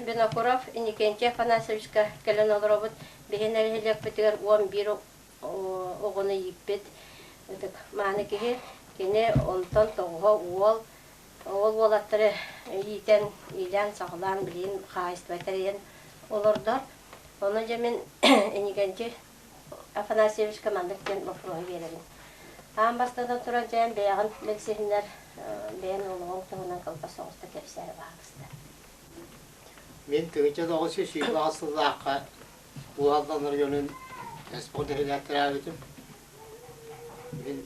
Винокуров Иннокентий Афанасьевичка кэлэн олоробут. Биһи нэһилиэкпитигэр 11 оҕону ииппит ытык мааны киһи. Кини онтон тоҕуһа уол, ол уолаттары иитэн, иилээн-саҕалаан билигин хаһаайыстыба тэрийэн олордор. Ону дьэ мин Иннокентий Афанасьевичка маннык диэн боппуруоһу биэрэбин. Аан бастатан туран дьээн бэйэҕин билсиһиннэр, бэйэн олоҕуҥ туһунан кылгас соҕуста кэпсээ баһаалыста. Мин 1928 сыллаахха Уһалдан оройуонун Эспор нэһилиэк төрөөбүтүм. Мин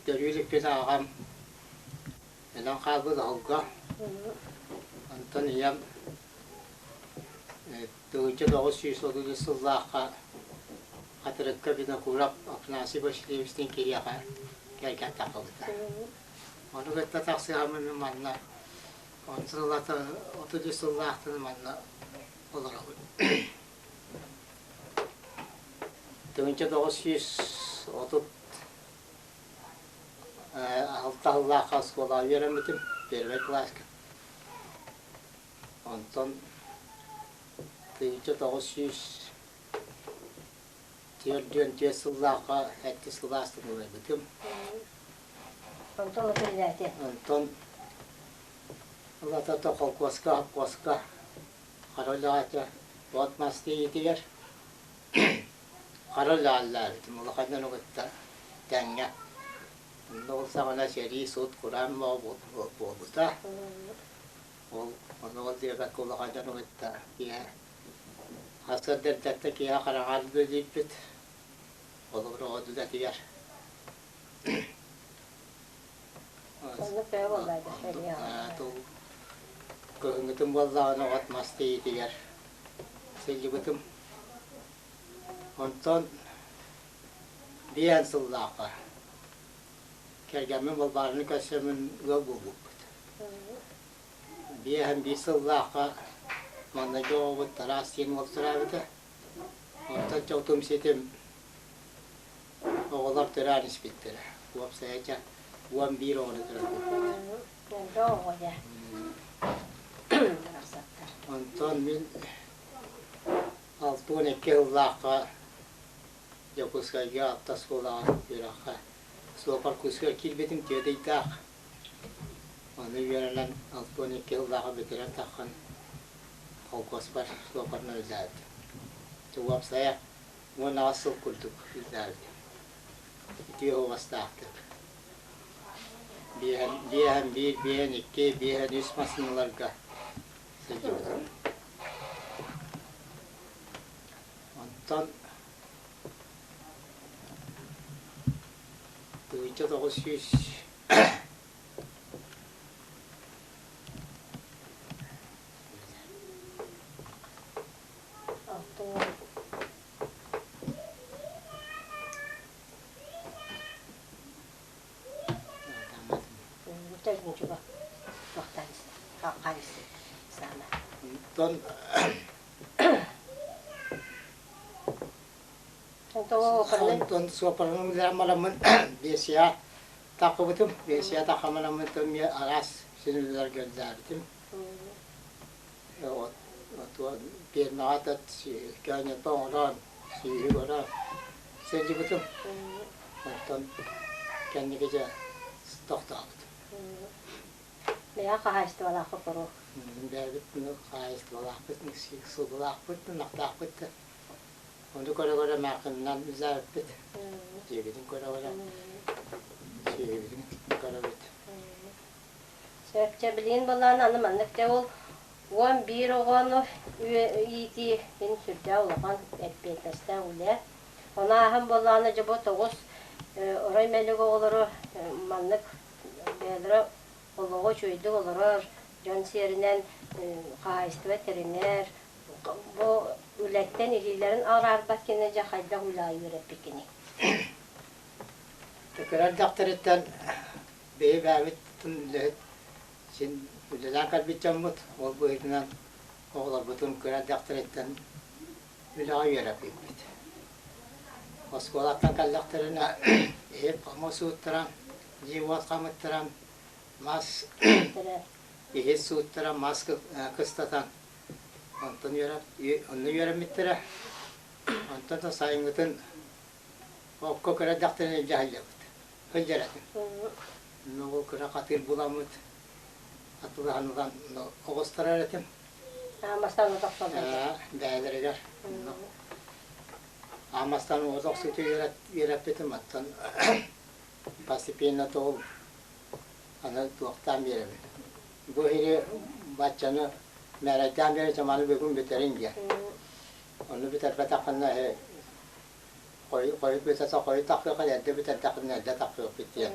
төрүү иликпин аҕам өлөн хаалбыт оһолго. Онтон ийэм 1933 сыллаахха Хатырыкка Винокуров Афанасий Васильевичтыын киһиэхэ кэргэн тахсыбыта. Ону кытта тахсыһаммын мин манна 33 сыллаахтан манна олоробун. 1930 алта сыллаахха оскуолаҕа үөрэммитим, первый кылааска. Онтон 1944 сыллаахха сэттис кылаастан уларыйбытым. Онтон үлэлээтэ. Онтон улатата холкуоска, хопкуоска хара үлэҕэ от мас тиийиитигэр хара үлэҕэллээбитим улахан дьону кытта тэҥҥэ. Онно ол саҕана сэрии, сут, кураан буолбута. Ол ону ол диэбэккэ улахан дьону кытта киэһэ сарсыарда эрдэттэн киэһэ хараҥа үлэлиирбит. Холобур, оҕо үлэтигэр. Оннук төһө буолла сэрии Кыһыҥҥытын буоллаҕына от мас тиийиитигэр сылдьыбытым. Онтон биээн сыллаахха кэргэммин Балбаараны көрсөммүн ыал буолбуппут. 51 сыллаахха маҥнайгы оҕобут Тараас диэн уол төрөөбүтэ. Онтон чолтум ситим оҕолор төрөөн испиттэрэ. Уопсайа ча 11 оҕону төрөппүппүт. Онтон мин 62 сыллаахха Дьокуускайга автоскуолаҕа үөрэххэ суопар курсугар киирбитим түөрт ыйдаах. Ону үөрэнэн 62 сыллааҕы бүтэрэн таххан холкуоспар суопарынан үлэлээбитим. Уопсайа 18 сыл курдук үлэлээбитим. Үтүө уобастаахтык. Биэһэн биир, биэһэн икки, биэһэн үс массыыналарга сылдьыбытым. Онтон 1900 Онтон Онтон суоппарынан үлэлээн бараммын биэсийэ таххыбытым. Биэсийэ таххаманаммын эмиэ араас син үлэлэргэ үлэлээбитим. Пиэрмэҕэ көөнньөрбө оҥорон, сүөһү көрөн сылдьыбытым. Онтон кэнники дьэ тохтообутум. Бэйэ хаһаайыстыбалаахпыт куруук. Бэйэбит хаһаайыстыбалаахпыт, сылгылаахпыт, ынахтаахпыт да. Ону көрө-көрө маакынынан үлэлээбиппит. Дьиэбитин көрө-көрө, сүөһүбүтүн көрөбүт. Сөп, чэ билигин былаан аны маннык дьэ ол 11 оҕону иитии мин сүрдээх улахан эппиэтинэстээх үлэ. Ону ааһан буоллаҕына дьэ бу тоҕус орой мэлик оҕолору маннык бэйэлэрэ олоҕу үчүгэйдик олорор, дьон сиэринэн хаһаайыстыба тэринэр, бу үлэттэн илиилэрин араарбат гына дьэ хайдах үлэҕэ үөрэппиккиний? Кыра эрдэхтэриттэн бэйэ-бэйэбит үлэһит син үлэлээн кэлбит дьоммут. Ол быһыытынан оҕолорбутун кыра эрдэхтэриттэн үлэҕэ үөрэппиппит. Оскуолаттан кэллэхтэринэ иһит хомус ууттаран, дьиэ-уот хамыттаран, мас Иһит сууттара мас кыстатан онтон онно үөрэммиттэрэ. Онтон да сайыҥҥытын окко кыра эрдэхтэринэ илдьэ сылдьабыт. Сылдьар этим. Онно ол кыра хатыыр буламмыт атылаһан ылан оҕустарар этим. Аамастан от охсоллор. Бэйэлэригэр. Аамастан от охсууту үөрэппитим, оттон постепенно тоҕул аны туохтаан биэрэбин. Бу иһири баччаны мээрэйдээн биэрэ маны бүгүн бүтэриҥ диэн. Ону бүтэрбэтэххинэ хойут бүтэрсэ хойут тахсыахха, эрдэ бүтэрдэххинэ эрдэ тахсыахпыт диэн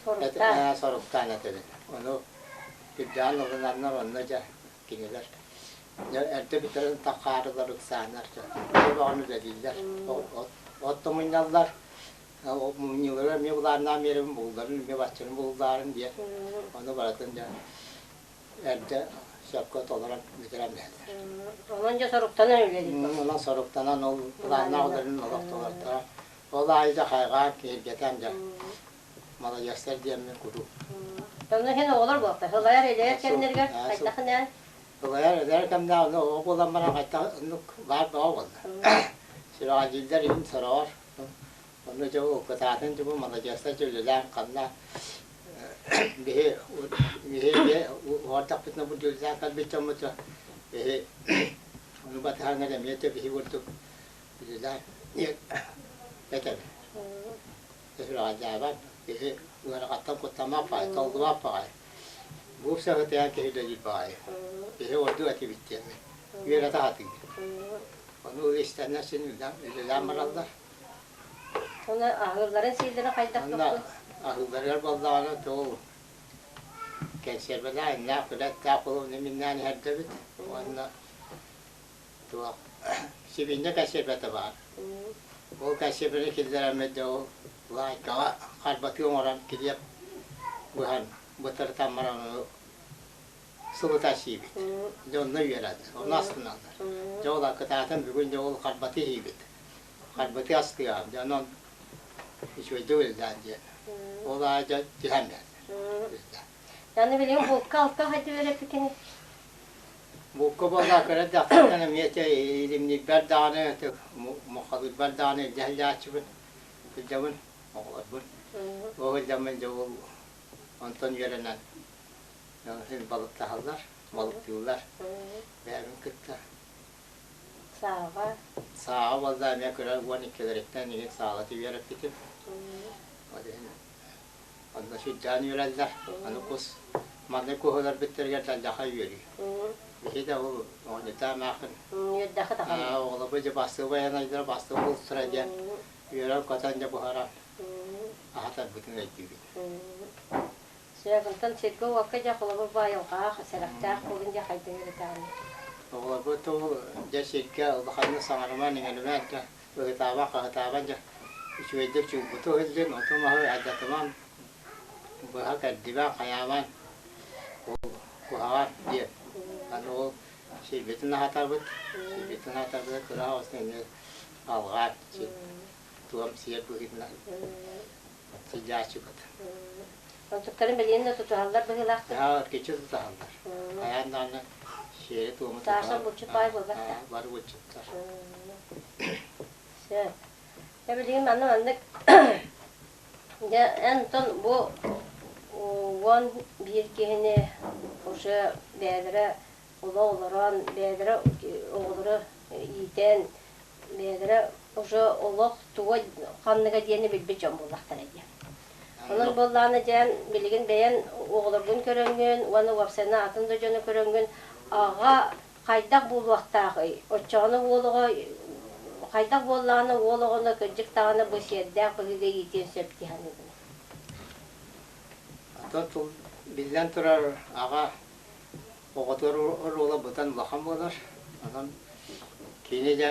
Соруктаан. Соруктаан этэбин. Ону үрдээн ылынаннар онно дьэ кинилэр эрдэ бүтэрэн таххаарылар ыксааннар дьэ бөҕөнү үлэлииллэр. От мунньаллар. Мунньуулара эмиэ былааннаан биэрэбин булларын эмиэ баччаны буллаарын диэн. Ону барытын дьэ эрдэ сөпкө толорон бүтэрэн биһэллэр. Онон дьэ соруктанан үлэлиир. Онон соруктанан ол былааннаах үлэлэрин олох толортора. Ол аайы да хайҕаан, киһиргэтэн дьэ маладьыастар диэммин куруук. Онно иһин оҕолор буолта. Ылайар илэйэр кэмнэригэр хайдах инээн? Ылайар илэйэр кэмнээх ону оҕо буолан баран хайдах оннук баар бөҕө буолла. Сүрэҕэлдьииллэр иһин сороҕор Онно дьэ ол кытаатын дьэ бу маладьыастар дьэ үлэлээн ханна биһи биһи уһардахпытына бу үлэлээн кэлбит дьоммут биһи ону батыһан эмиэ да биһи курдук үлэлээн этэбин. Сүрэҕэлдьээбэт киһи ыарахаттан куттаммат баҕайы, толлубат баҕайы. Бу саһытыйан киһи үлэлиир баҕайы. Киһи ордук этибит диэммин. Үөрэтэ сатыыбын. Ону истэннэр син үлэлээн бараллар. Оны аһыылларын сииллэрин хайдах Онно аһыылларыгар буоллаҕына тугу кэнсиэрбэлээх иннээх күлэттээх кулууну миннээн иһэрдэбит уонна туох сибиинньэ кэнсиэрбэтэ баар. Ол кэнсиэрбэни киллэрэммит дьэ ол лаайкаҕа харбатыы оҥорон килиэп быһан бытарытан баран ону сылыта сиибит. Дьэ онно үөрэллэр, онно астыналлар. Дьэ ол кытаатан бүгүн дьэ ол харбатыы иһиибит. Харбатыы астыаҕым, дьэ онон үчүгэйдик үлэлээн диэн. Ол аайы дьэ түһэн биэрдэ. Аны билигин булка алта хайда үөрэппиккиний? Булка буолла кыра эрдэхпиттэн эмиэ ити илимниирбэр даҕаны, мухалыырбар даҕаны илдьэ сылдьааччыбын, сылдьабын, оҕолорбун. Ол сылдьаммын дьэ ол онтон үөрэнэн син балыктаһаллар, балыктыыллар бэйэбин кытта. Сааҕа? Сааҕа буолла эмиэ кыра 12-лэриттэн иһин саалаты үөрэппитим. Ол иһин онно сүрдээн үөрэллэр. Аны кус маннык куһулар бүттэригэр даллаха үөрүү. Биһи да ол оҕонньордоох эмээххин Үөрдэххэ даҕаны. Оҕолорбут дьэ бастыы байанайдара бастыы бултара диэн үөрэн-көтөн дьэ буһаран аһатарбытын өйдүүбүт. Сөп, онтон сиргэ-уокка дьэ холобур бу айылҕаах, сэрэхтээх буолун дьэ хайдах үөрэтэҕиний? Оҕолорбут ол дьэ сиргэ улаханнык саҥарыман, иҥэримэн дьэ ыһытаабан, хаһытаабан дьэ үчүгэйдик чуумпуту иһиллин, оту-маһы алдьатыман, быһа кэрдибэн, хайаабан ол куһаҕан диэн. Аны ол сирбитин аһатабыт, сирбитин аһатарбыт кыра оҕустан эмиэ алҕаан туом сиэр быһыытынан сылдьааччыбыт. Онтуктарын билигин да тутуһаллар быһыылаахтар. Аа, кичи тутуһаллар. Хайаан даҕаны сиэри-туому Саша тутуһар. булчут баай буолбат да. Бары булчуттар. Сөп. Дьэ билигин манна маннык дьэ эн онтон бу 11 киһини уже бэйэлэрэ олох олорон, бэйэлэрэ оҕолору иитэн, бэйэлэрэ уже олох туга ханныга диэни билбит дьон буоллахтара дии. Онон буоллаҕына дьээн билигин бэйэн оҕолоргун көрөҥҥүн уонна уопсайынан атын да дьону көрөҥҥүн аҕа хайдах буолуохтааҕый? Оччоҕуна уол оҕо хайдах буоллаҕына уол оҕону кырдьык даҕаны бу сиэрдээх быһыыга иитиэн сөп дии саныыбын. Атын тыл биллэн турар аҕа оҕотугар оруола быдан улахан буолар. Онон кини дьэ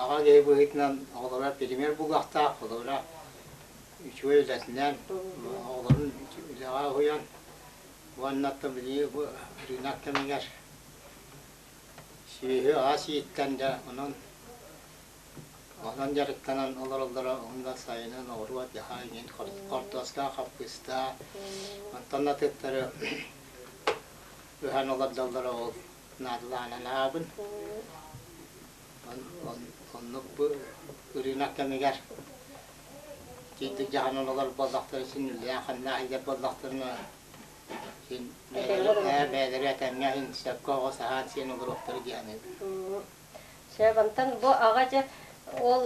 аҕа киһи быһыытынан оҕолоро премьер булуохтаах, холобура үчүгэй үлэтинэн оҕолорун үлэҕэ уһуйан уонна оттон билии бу рынок кэмигэр сүөһү ас ииттэн дьэ онон онон дьарыктанан олороллоро уонна сайынын оҕуруот дьаһаа иҥин хортуоска хаппыыста онтон атыттары. ыһан олордоллоро ол наадалаан анаабын. Оннук бу ырыынак кэмигэр тиийдик дьаһанан олорор буоллахтара син үлэлээн ханна иһэр буоллахтарына син бэйэлэрэ этэҥҥэ иһин сөпкө оҕо саһаан сиэн олоруохтара диэн Сөп, онтон бу аҕа дьэ ол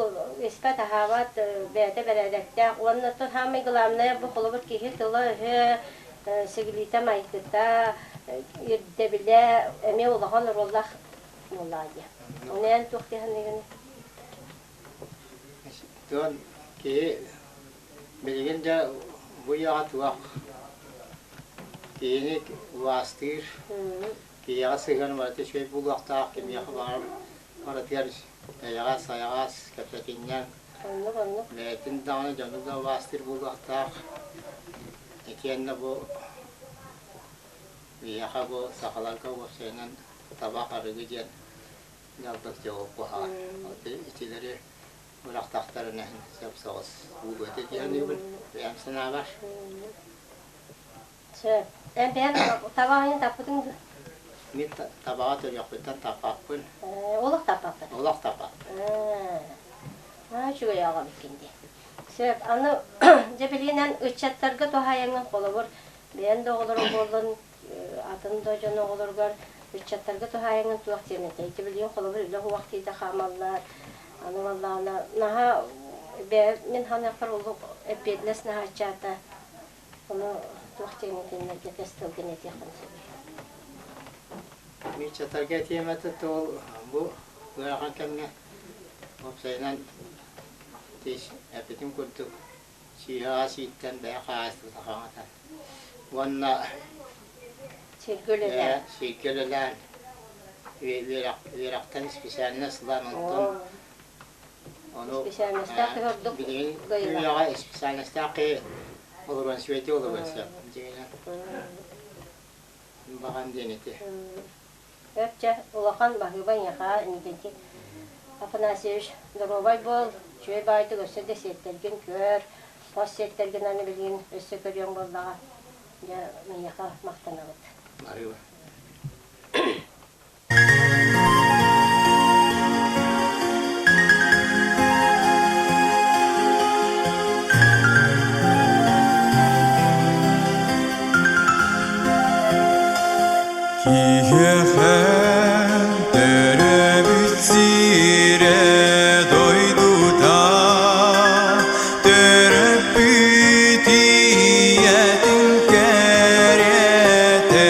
испэт аһаабат бэйэтэ бэрээдэктээх уонна оттон саамай главное бу холобур киһи тыла-өһө, сигилитэ майгыта, ирдэбилэ эмиэ улахан оруоллаах буоллаҕа дии. Ону эн туох дии саныыгыный? Туон киһи билигин да бу үйэҕэ туох киһини убаастыыр Киһиэхэ сыһыан барыта үчүгэй буолуохтаах, кимиэхэ баҕарар барытыгар эйэҕэс, сайаҕас, кэпсэтинньэҥ, Оннук, оннук. бэйэтин даҕаны дьону да убаастыыр буолуохтаах. Итиэннэ бу биһиэхэ бу сахаларга уопсайынан табах арыгы диэн дьалбык дьоҕу куһаҕан. Итилэри бырахтахтарына сөп соҕус буолуо этэ дии саныыбын бэйэм санаабар. Сөп. Эн бэйэҥ табаҕын таппытыҥ дуо? Мин табаҕа төрүөхпүттэн таппаппын. Олох таппаппын. Олох таппаппын. Аа, үчүгэй аҕам иккин дии. Сөп. Аны дьэ билигин эн ыччаттарга туһаайаҥҥын холобур бэйэн да оҕолоруҥ буоллун, атын да дьон оҕолоругар ыччаттарга туһаайаҥҥын туох диэн этэй? Ити билигин холобур үлэ уһуох тиийдэ хаамаллар. Аны буоллаҕына наһаа бэйэ мин саныахпар улуу эппиэтинэс наһаа аччаата. Ону туох диэн итиннэргэ кэс тылгын этиэххин сөбүй? Миччатарга этиэм этэ ол бу ыарахан кэмҥэ уопсайынан тиис эппитим курдук сииһэҕэ сииттэн бэйэ хаһаайыстыбата хаҥатан уонна Сиргэ үлэлээн. Сиргэ үлэлээн үөрэхтэн специальность ылан онтон Ону Специальностаах киһи ордук билигин кыайыылаах. үйэҕэ специальностаах киһи олоруон свети олоруон сөп дьиҥинэн баҕан диэн ити. Өп чэ, улахан баһыыба эйиэхэ Иннокентий Афанасьевич доруобай буол, үчүгэй баайдык өссө да сиэттэргин көр, хос сиэттэргин аны билигин өссө көрүөҥ буоллаҕа. Дьэ, эйиэхэ махтанабыт. Баһыыба. Киһиэхэ төрөөбүт сирэ дойдута төрөппүт ийэтин кэрэтэ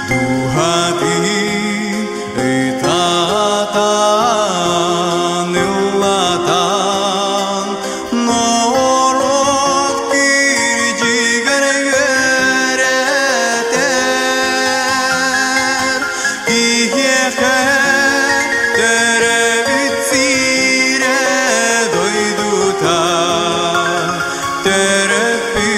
Дууһатын ытатан ыллатан норуот кирдьигэр үөрэтэр киһиэхэ төрөөбүт сирэ дойдута төрөппүт.